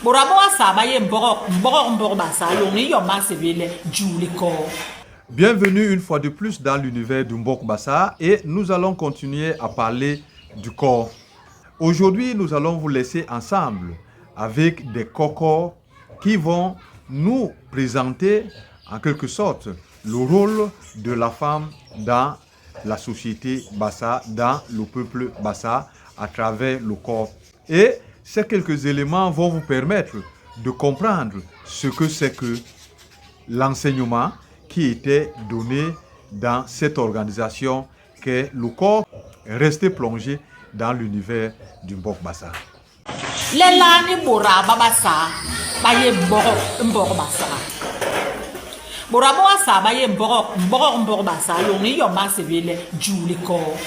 Bôra bo Basaa ba yé mbogok, mbogok Mbog Basaa lôñni i yom ba nsébél le juu li kôô. Bienvenue une fois de plus dans l'univers du Mbok Bassa et nous allons continuer à parler du corps. Aujourd'hui, nous allons vous laisser ensemble avec des cocos qui vont nous présenter en quelque sorte le rôle de la femme dans la société Bassa, dans le peuple Bassa, à travers le corps. Et ces quelques éléments vont vous permettre de comprendre ce que c'est que l'enseignement qui était donné dans cette organisation qu'est le corps. Restez plongé dans l'univers du Mbok Bassa. Lelaa ni bôra ba Basaa ba yé mbogok Mbog Basaa? Bôra ba Basaa ba yé mbogok mbogok Mbog Basaa lôñni i yom ba nsébél le juu li kôô.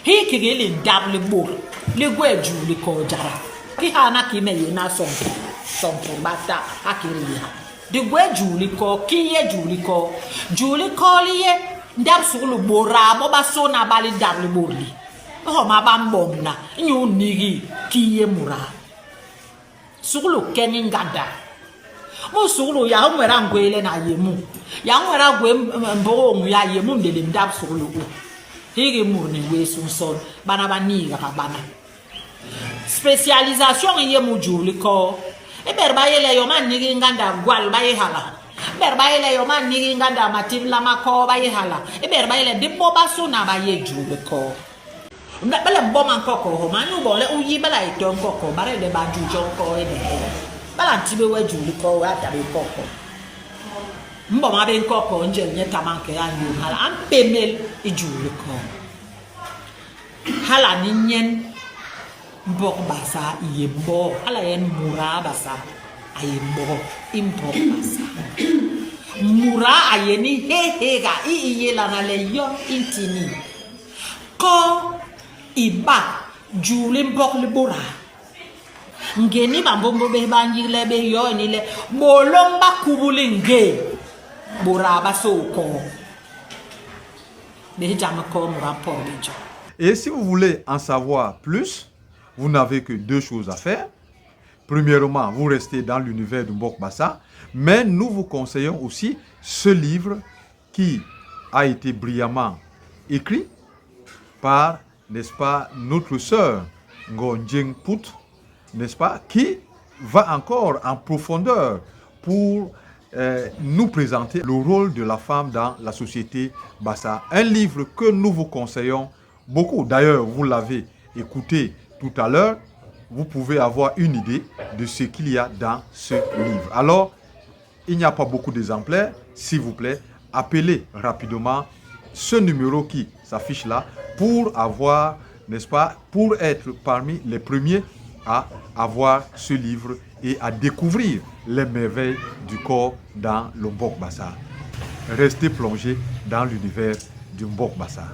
Hiki kiki li ndap li bôt li gwé juu li kôô jada. Ki hana ki me yé na sompur, sompur ba ta ha ki ri ha. Di gwé juu li kôô, kii yé juu li kôô? Juu li kôô li yé ndap suklu bôra bobasôna ba lidap li bôt li. I homa ba mbomna inyu nigil kii yé muda. Suklu keñi ngandak. Mu suklu, yak nwet a ngwéé len a yé mu. Yak nwet a gwé mbôgôl nwii a yé mu nlélém ndap suklu u. Hiki mut ni wé su nson, bana ba niigaga bana. Spécialisation i yé mu juu li kôô. I bet ba yé le yom a nigil ngandak gwal ba yé hala. I bet ba yé le yom a nigil ngandak matibla ma kôô ba yé hala. I bet ba yé le ndi bobasôna ba yé juu li kôô. Bale mboma nkokoo homa inyu boñ le u yi bala i to nkokoo bare le ba juu joñ kôô i kôô. Bala nti bé we juu li kôô we a ta bé nkokoo. Mboma bé nkokoo njel nyetama nke a nyoñ hala a mpémél i juu li kôô. Hala ni nyen Mbog Basaa i yé mbog, hala nyen mudaa Basaa a yé mbog i Mbog Basaa. Mudaa a yé ni héhéga i i yé lana le yon i nti niñ. Kôô i bak juu li mbog li bôdaa. Ngén i bambômbô bés ba nyigle bés yo ini le, bôlôm ba kubul i ngé, bôdaa ba sôô kôô. Bés jam kôô mut a mpot bé jo. Et si vous voulez en savoir plus, vous n'avez que deux choses à faire. Premièrement, vous restez dans l'univers du Mbok Bassa, mais nous vous conseillons aussi ce livre qui a été brillamment écrit par, n'est-ce pas, notre sœur Ngonjeng Pout, n'est-ce pas, qui va encore en profondeur pour nous présenter le rôle de la femme dans la société Bassa. Un livre que nous vous conseillons beaucoup. D'ailleurs, vous l'avez écouté tout à l'heure. Vous pouvez avoir une idée de ce qu'il y a dans ce livre. Alors, il n'y a pas beaucoup d'exemplaires. S'il vous plaît, appelez rapidement ce numéro qui s'affiche là pour avoir, n'est-ce pas, pour être parmi les premiers à avoir ce livre et à découvrir les merveilles du corps dans le Mbok Bassa. Restez plongé dans l'univers du Mbok Bassa.